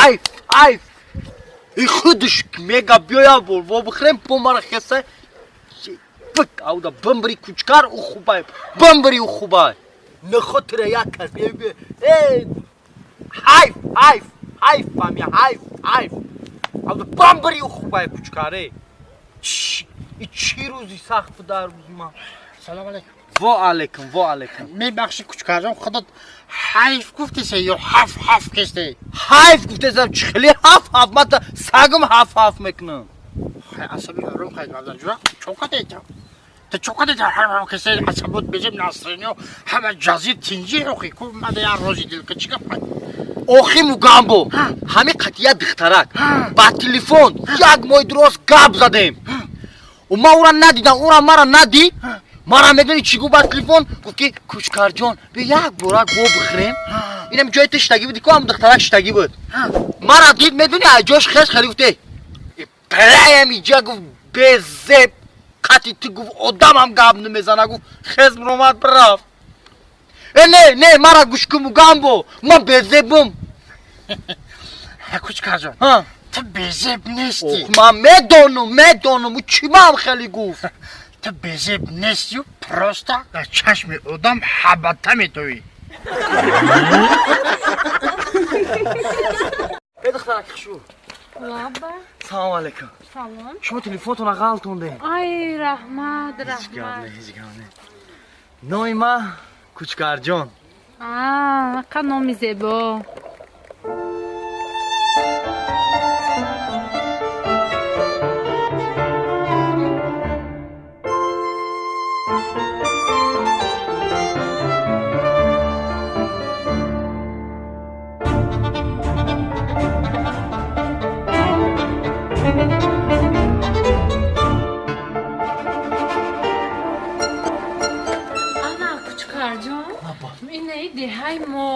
Ҳайф, ҳайф. И худаш мега биёя бор, во бихӯрем, по мара хеса. Пик, ауда бимбри кучкар у хубай. Бимбри у хубай. Нахотира як кас бе. Э, ҳайф, ҳайф, ҳайф, фамия, ҳайф, ҳайф. Ауда бимбри у хубай кучкаре. И чӣ рӯзи сахт буд дар рӯзи ман. Салом алейкум. Во алейкум, во алейкум. Мебахши, кучкарҷон, худат ҳайф гуфтесе ё ҳаф ҳаф кесте? Ҳайф гуфтесам, чӣ хеле ҳаф ҳаф, ман сагам ҳаф ҳаф мекунам. Хай, асаби ором хай гавзан ҷура, чо кадета? Ту чо кадета ҳаф ҳаф кесте, асабот безеб настроение ҳама ҷазир тинҷи охи ку мада я рози дил ка чӣ гап хай? Охи Мугамбо, ҳами қатия духтарак ба телефон як моҳи дуроз гап задем. Ман ӯра надидам, ӯра мара надид. Мара медони чӣ гуфт ба телефон? Гуфт ки кучкарҷон, биё як борак бо бихӯрем. Инам ҷои ту шиштагӣ буди ку, ҳам духтарак шиштагӣ буд. Мара дид, медони, аз ҷош хеш хеле гуфте. Праям иҷа гуфт безеб қати ту гуфт одамам гап намезана гуфт хез муромад бирафт. Э не, не, мара гӯш кун Мугамбо, ман безебум. Кучкарҷон, ту безеб нестӣ. Ман медонам, медонам, ӯ чӣ ман хеле гуфт. Ту безеб нестию, просто дар чашми одам ҳабата метоӣ. Э духтарак хушу. Лаба. Салом алейкум. Салом. Шумо телефонтонро ғалтондем. Ай, раҳмат, Ҳеҷ гап раҳмат. не, ҳеҷ гап не. Номи ман Кучкарҷон. А, қа номи зебо. Ана, Кучкарҷон, инаи деҳаи мо,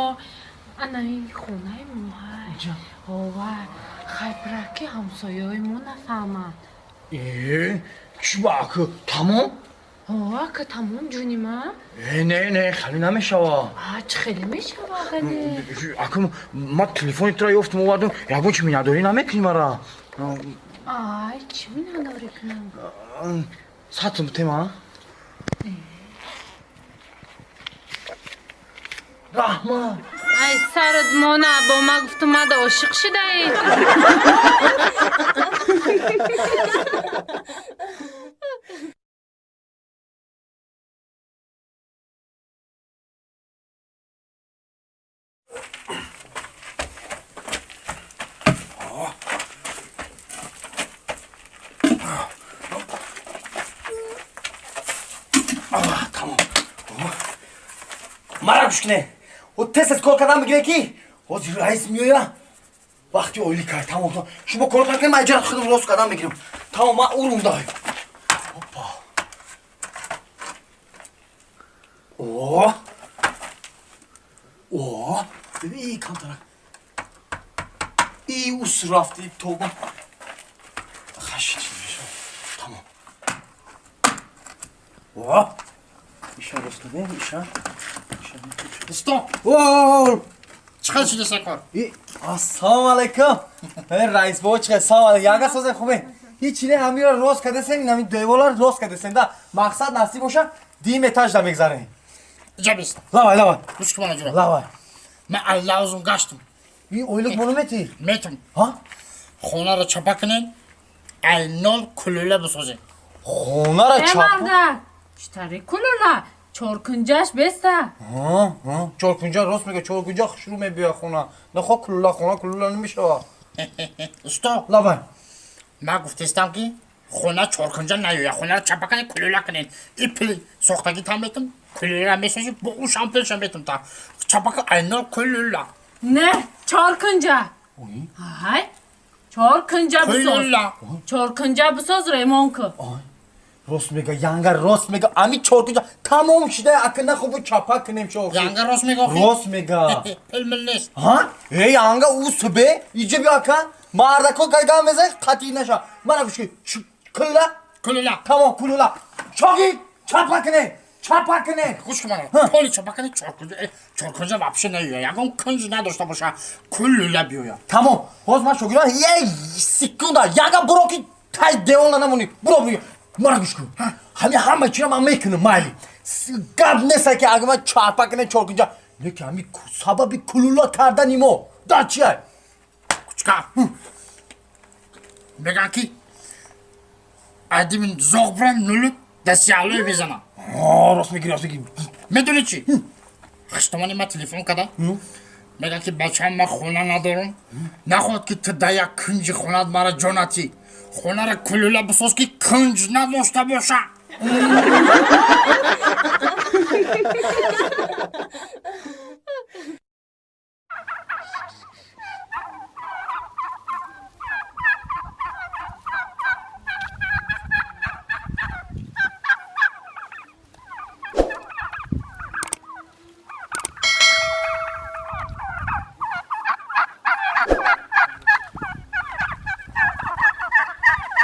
ана ин хонаи мо ҳай. Ова, хайбраки ҳамсояҳои мо нафаҳманд. Э, чӣ ба аку тамом? Ова, ка тамом, ҷуни ман. Э, не, не, хеле намешава. А, чӣ хеле мешава хеле? Аку ман телефони туро ёфтам, овардам, ягон чи миннатдорӣ намекунӣ мара? Ай, чӣ миннатдорӣ кунам? Сатм бутем, а? Раҳмат. Ай, сарат мона, бо ма гуфту мада ошиқ шидаӣ. Тамом. Мара гӯш кунед. О тез тез кор кардан бигиред ки ҳозир раис меоя. Вақти ойлӣ кард, тамом. Шумо кор кунед, ман иҷара худам рост кардан мегирам. Тамом, ман урундай. Опа. О. О. Бибин, камтарак. И ус рафти тоба. Хашит мешавад. Тамом. О. Иша рост кардем, иша. Иша. Усто, О! чӣ хел шудеса кор? Ассалому алайкум. Э, раис бобо чӣ хел? Салом алайкум. Янга созем хубе. Ҳеҷ не, ҳамира рост кардесем, ин ҳамин деволаро рост кардесем да. Мақсад насиб боша, дим этаж да мегзарем. Иҷа бист. Лавай, лавай. Гӯш кун мана ҷура. Лавай. Ман аллаузум гаштам. И ойлук моно мети? Метум. Ҳа? Хонаро чапа кунен, ай нол кулула бисозем. Хонаро Э, чапа. мардак, чӣ тари кулула? Чоркунҷаш беста. Ҳа, ҳа. Чоркунҷа рост мега, чоркунҷа хушрӯ мебиёя хона. Нахо кулула хона кулула намешава. Усто, Лавай. Ман гуфтестам ки хона чоркунҷа наёя, хонаро чапа кунен, кулула кунен. И пул сохтагӣ там метум, кулула месозӣ, бо ӯ шампулша метум та. Чапа кун ай нол кулула. Не, чоркунҷа. Ай, чоркунҷа бисоз. Кулула. Чоркунҷа бисоз, ремон кун. Рост мега, янга рост мега. Ами чоркунҷа тамом шуда, ака нахо бо чапа кунем шо. Янга рост мега охи? Рост мега. Пул мил нест. Ҳа? Э, янга ӯ субе, иҷа биё ака. Мардако гайган мезан, қатъӣ наша. Мана гӯш кун. Кулула? Кулула. Тамом, кулула. Шоги, чапа кунем. Чапа кунед. Гӯш кун мана. Поли чапа кунед, чоркунҷа вообще наёя. Ягон кунҷ надошта боша. Куллула биёя. Тамом. Ҳоз ман шогирдон як секунда яга буро ки тай девона намонӣ. Буро буро. Мара гӯш кун. Ҳами ҳама чиро ман мекунам, майли. Гап нест ки агар ман чарпа кунем чоркунҷа. Лекин ҳами сабаби кулула кардани мо дар чия? Кучка. Меган ки айдимин зоғ бурам нулут дастиалои мезанам. Рост мегирӣ, рост мегирӣ. Медонӣ чӣ? Хиштомони ма телефон када. Меган ки бачаам ман хона надорам. Нахоҳад ки ту дар як кунҷи хонаат мара ҷо натӣ. Хонаро кулула бисоз ки кунҷ надошта боша.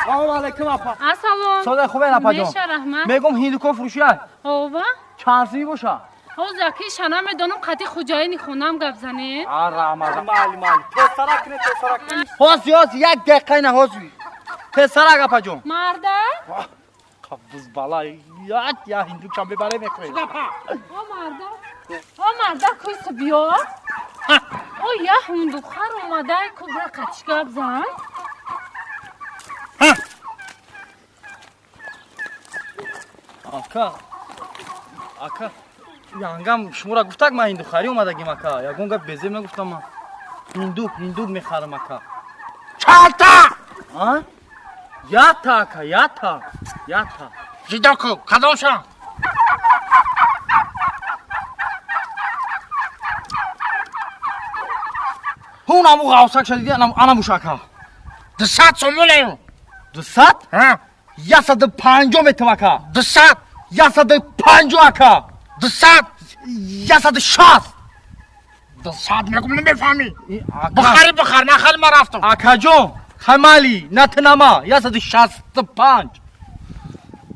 Салом алейкум апа. Ассалом. Сода хубен апа ҷон. Меша раҳмат. Мегум ҳиндуко фурӯшия. Ова? Чанд сими боша? Ҳозир аки шана медонам қати хуҷаини хонам гап занед. А раҳмат. Майли майли. Тезтарак кунед, тезтарак. Ҳозир ҳозир як дақиқа на ҳозир. Тезтарак апа ҷон. Марда? Қабз бала. Я я ҳиндукам бибаре мехӯред. О марда. О марда куйс биё. О я ҳиндухар омадай ку бира қатиш гап зан. Ака, ака, янгам шуморо гуфтак ман ҳиндухарӣ омадагим ака. Ягон гап безеб нагуфтам ман. Ҳинду, ҳинду мехарам ака. Чалта! А? Ята ака, ята, ята. Ҷидо ку, кадом шам? Ҳун аму ғавсак шадиди анамуш ака. 200 сомонею. 200? Ҳа. 150 метам ака. 200. 150 ака. 200. 160. 200 мегум намефаҳмӣ. Бихари бихар, нахари ман рафтам. Акаҷон, хамали, натанама, 165.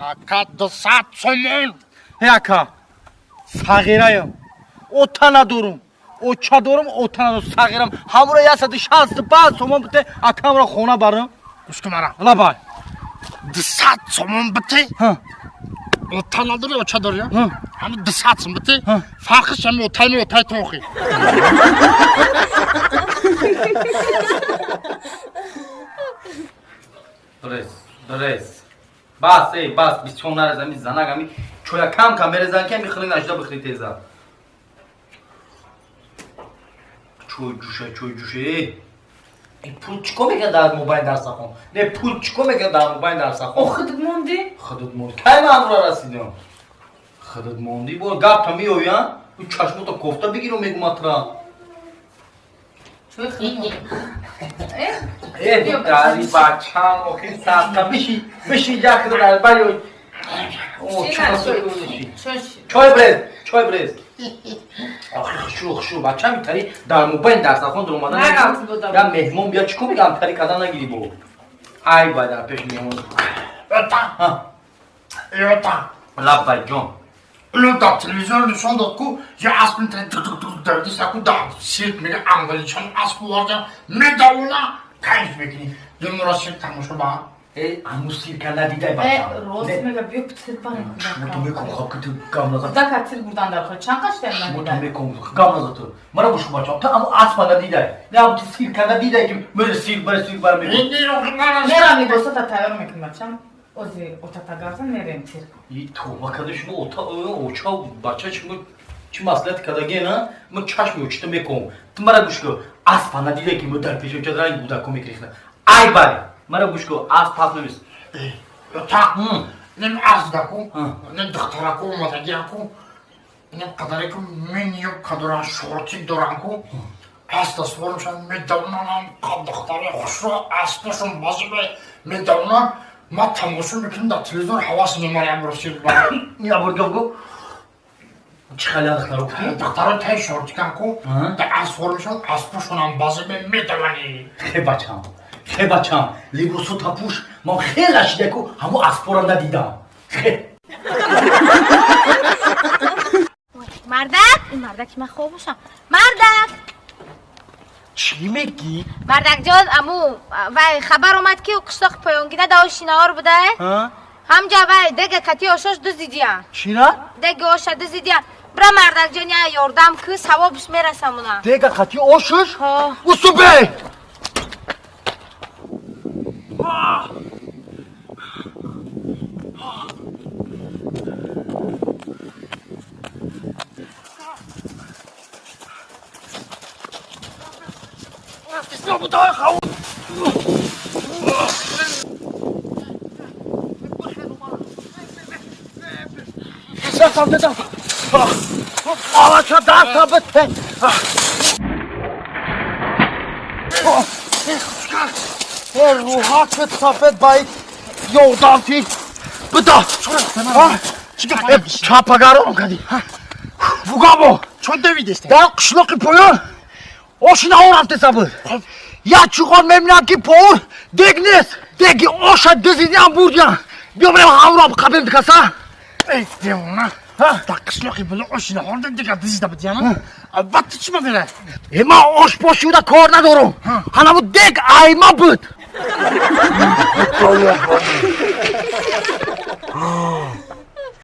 Ака 200 сомон. Ҳе ака, сағираям, ота надорум, оча дорум, ота надорум, сағирам. Ҳамуро 165 сомон бите, акамро хона барам. Гӯш кун мара. Лабай. 200 сомон бите. Ҳа. Ота надорӣ, оча дорӣ? Ҳа. Ҳами 200 сом бите. Ҳа. Фарқиш ҳами отаи ми отаи тохи. Брез, брез. Бас, эй, бас, бисёр нарез, ами занак, ами чоя кам кам мерезан ки ами хили нашда бихри теза. Чой ҷӯша, чой ҷӯша, эй. Эй, пул чико мекунад дар мобайн дарсахон? Не, пул чико мекунад дар мобайн дарсахон? О худат монди? Худат монди. Кай ман амра расидам? Худат монди, бо гапта меоя, ӯ чашмота кофта бигиру мегум атра. Чой худат монди. Э, дари бачам, охи садқа биши, биши як дар бари. О, чой. Чой брез, чой брез. Охи хушу, хушу, бачам тари дар мобайн дарсахон дар омадан. Я меҳмон бия чико мегам тари кадан нагири бо. Ай бай дар пеш меҳмон. Ота. Ҳа. Ота. Лаббай ҷон. Ло дар телевизион нишон дод ку я асп метавонад тук-тук-тук давида ку дар сирк мега англичан асп оварда медавона кайф мекунӣ. Ду сирк тамошо ба. Э, аму сирка надидай бачам. Рост мега биё цирк барем. Шумо ту мекун хоб ки ту гам назад. Кудака цирк бурдан дар хор чанд қашта ман Шумо ту мекун гам назад ту. Мара гӯш бачам, ту аму аспа надидай. Не аму ту сирка надидай ки мера сирк бар сирк бар мекун. Мерам либосата тайёр мекунам бачам. Ози отата гавзан мерем цирк. И тоба када шумо ота оча бача шумо чӣ маслиҳат кадаге на? Ма чашми очита мекун. Ту мара гӯш кун. Аспа надидай ки мо дар пеши оча ранг будако мекрихна. Ай бай. Мара гӯш кун, асп пас намест. Ота. Нем аздаку, нем духтараку омадагиаку, нем қадареку миниё кадоран шортик доранку, аста свормшан медавнанам духтари хушро аспашон базибе медавнан ма тамошо мекунам дар телевизор ҳавас намарам росир ба. Я бор гап гу. Чӣ хеле духтаро гуфтӣ? Духтаро тай шортиканку, дар асп свормшан аспашонам базибе медавани. Хе бачам. Хе бачам, либосу тапуш, ман хеле шидаку, ҳамо аспора надидам. Хе. Ин мардаки ман хоб бошам. Мардак! Чӣ мегӣ? Мардакҷон, аму вай хабар омад, ки қишлоқи поёнгина да оши наҳор буда. Ҳамҷа вай дега кати ошош дуздидиян. Чира? Деги оша дуздидиян. Бира, мардакҷон, я ёрдам ки, савобш мерасамуна. Дега кати ошуш? Ҳо. Усубе! Алаша даста бите. Рӯҳат сафед баид ёрдам ти. Бида. Чапагарон кади. Бугамо. Чон давидесте? Дар қишлоқи поён оши наҳор рафтеса буд. Як чуқон мебинам, ки поён дег нест. Деги оша дизидиам, бурдиям. Биё, бирем, ҳамро қабем дикаса. Эй, девона! Дар қишлоқи боло оши наҳор дега дизида будиям? Албатта, чӣ мабера? Э, ман ош пошиуда кор надорам. Ҳанаву дег айма буд.